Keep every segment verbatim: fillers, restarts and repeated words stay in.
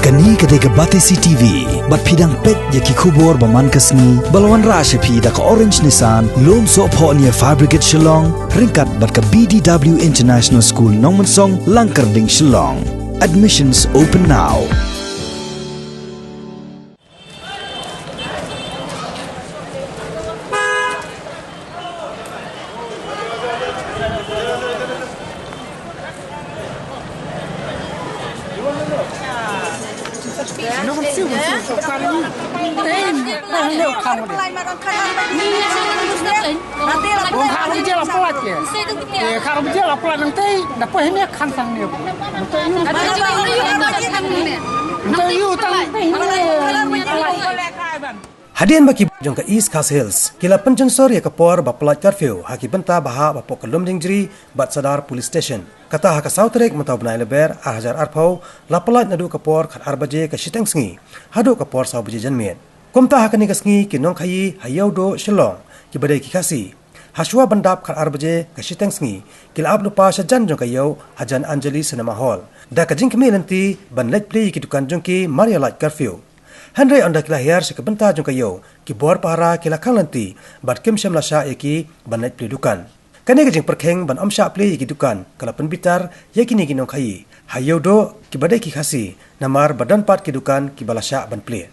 Kane ka dei ka Batesi T V, bad phi dang peit ïa ki khubor ba man ka sngi, ba la wanrah sha phi da ka Orange Nissan, Lumsohphoh near Fire Brigade Shillong, ryngkat bad ka B D W International School Nongmensong, Langkyrding, Shillong. Admissions open now. Hadien ba ki jong ka East Khasi Hills ki la pynjynsor ïa ka por ba pynlait curfew ha ki bynta ba hap hapoh ka Lumdiengjri bad Sadar Police Station. Kata ha ka saw tarik mynta u bnai Lber ar hajar arphew, la pynlait naduh ka por khatar baje ka shiteng sngi haduh ka por saw baje janmiet. Kumta ha kane ka sngi ki nongkhaïi ha Ïewduh Shillong kiba dei ki Khasi, hashwa ban dap khatar baje ka shiteng sngi, ki la ap lypa shajan jong ka ïew hajan Anjali Cinema Hall da ka jingkmie lynti ban leit plie ïa ki dukan jong ki mar ïa lait curfew. Hynrei ynda ki la hiar sha ka bynta jong ka ïew, ki bor pahara ki la khang lynti bad kim shym la shah ïa ki ban leit plie dukan. Kane ka jingpyrkhing ban ym shah plie ïa ki dukan ka la pynbitar ïa kine ki nongkhaïi ha Ïewduh kiba dei ki Khasi, namar ba don pat ki dukan kiba la shah ban plie.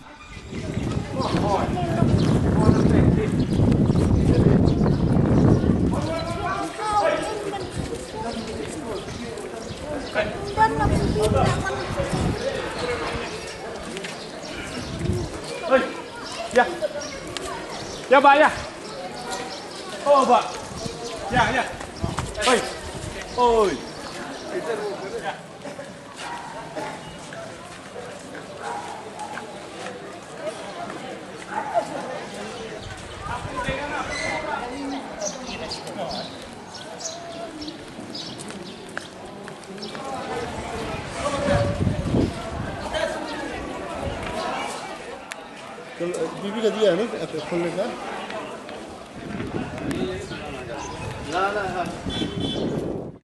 Oi. Ïa. Ïa, bah, ïa. Oh, bah. Ïa, ïa. Oi. Oi. Ïa. बीबी का दिया है ना, खोलने का?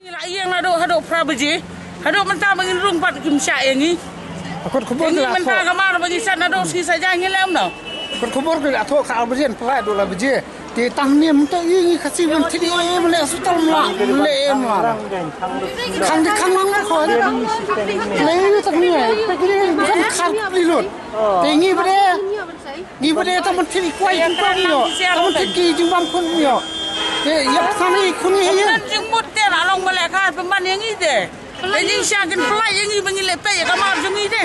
Ngi la ïeng naduh haduh phra baje. Haduh mynta ba ngin rung pat kim shah ïa ngi. Akut khubor mynta ka mar ba ngi sat naduh sngi saja ngi lem no. Akut khubor ki la thoh khatar baje, pynlait haduh lai baje. Te tang ne mynta ïa ngi Khasi ban thied ïa, ïa, mynta hospital mynta, mynta ïa mynta. Khang de khang lang khon. Lei tang ne, pek ne bukan khar pli lut. Te ngi bade, ngi bade tang ban thied ïa kwai kum pang ïa. Tang ban thied ki jingbam khun ïa. Te ïa tang ne khun ïa. Kan jingmut te la long ba leh ka pynban ïa ngi te. Te jingshisha kin pynlait ïa ngi ba ngin leh peit ïa ka mar jong ngi te.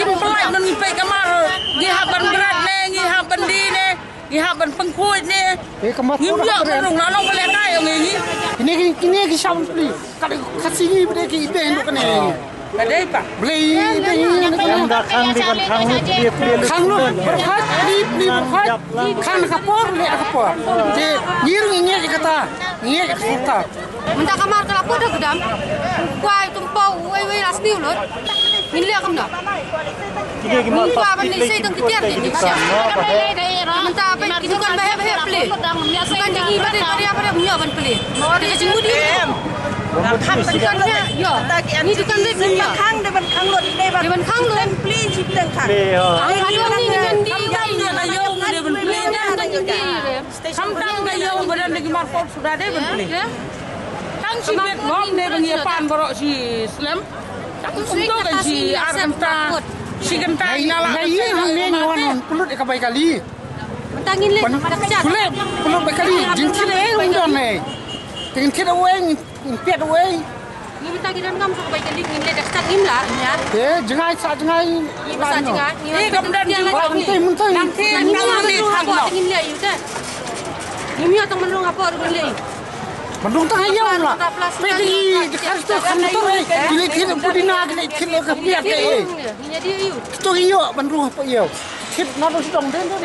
Kin pynlait ban ngi peit ka mar. Ngi hap ban bret ne, ngi hap ban die ne. Ngi hap ban pynkhuid ne. Ngim ïoh ban rung la long ba leh kai ong ngi. Kine ki, kine ki shah ban plie. Ka dei Khasi ngi bad ki ibeh duk kane. Ka dei pa. Blei ibeh ngi ne kane. Em da khang di ban khang lut plie plie lut. Khang lut, plie plie plie. Khang ka por leh ka por. Te ngi rung ngi ngi kata. Ngi ngi kata. Mynta ka mar ka la put ha ka dam. Kwai tum pau wei wei la sniew lut. Ngin leh kumno? Ngin kwah ban leh sei tang ki tiar ki tiar. Mynta ba ki dukan ba heh ba heh plie. Dukan jong ngi ba dei ba ria ba ria ngin ïoh ban plie. Te ka jingmut ïa ngi. Dukan heh ïoh. Ngi dukan dei ngin ïoh. Dei ban khang lut. Dei ban khang lut. Plie shi tang khang. Ang haduh ngi ngan die wei. Ïoh ngi dei ban plie. Khamtam ka ïew ba don da ki markop suda dei ban plie. Tang shi bit ngom dei ban ïa pan baroh shi slem. Tang kumto kan shi ar kynta, shi kynta ina la. Ngai ïa hangne ngi wan pynlut ïa ka bai kali. Mynta ngin leh. Pynlut bai kali jingkit eh ym don eh. Te ngin kit away. Ngi piat wei. Ngi mynta ngi donkam sha ka bai kali, ngin leh da start ngim lah, ngim lah. Eh, jngai sa jngai. Ngi sa jngai. Ngi mynta mynta mynta. Nang te nang te khang ngim leh ïu te. Ngim ïa tang mynrung hapoh ngim leh. Mynrung tang ïa lah. Pe di di khar tu kham tu eh. Di leh kit pudina, di leh kit ka piat eh. Ngi ïa di ïu. Tu ïa mynrung hapoh ïa. Kit na tu dong den tu.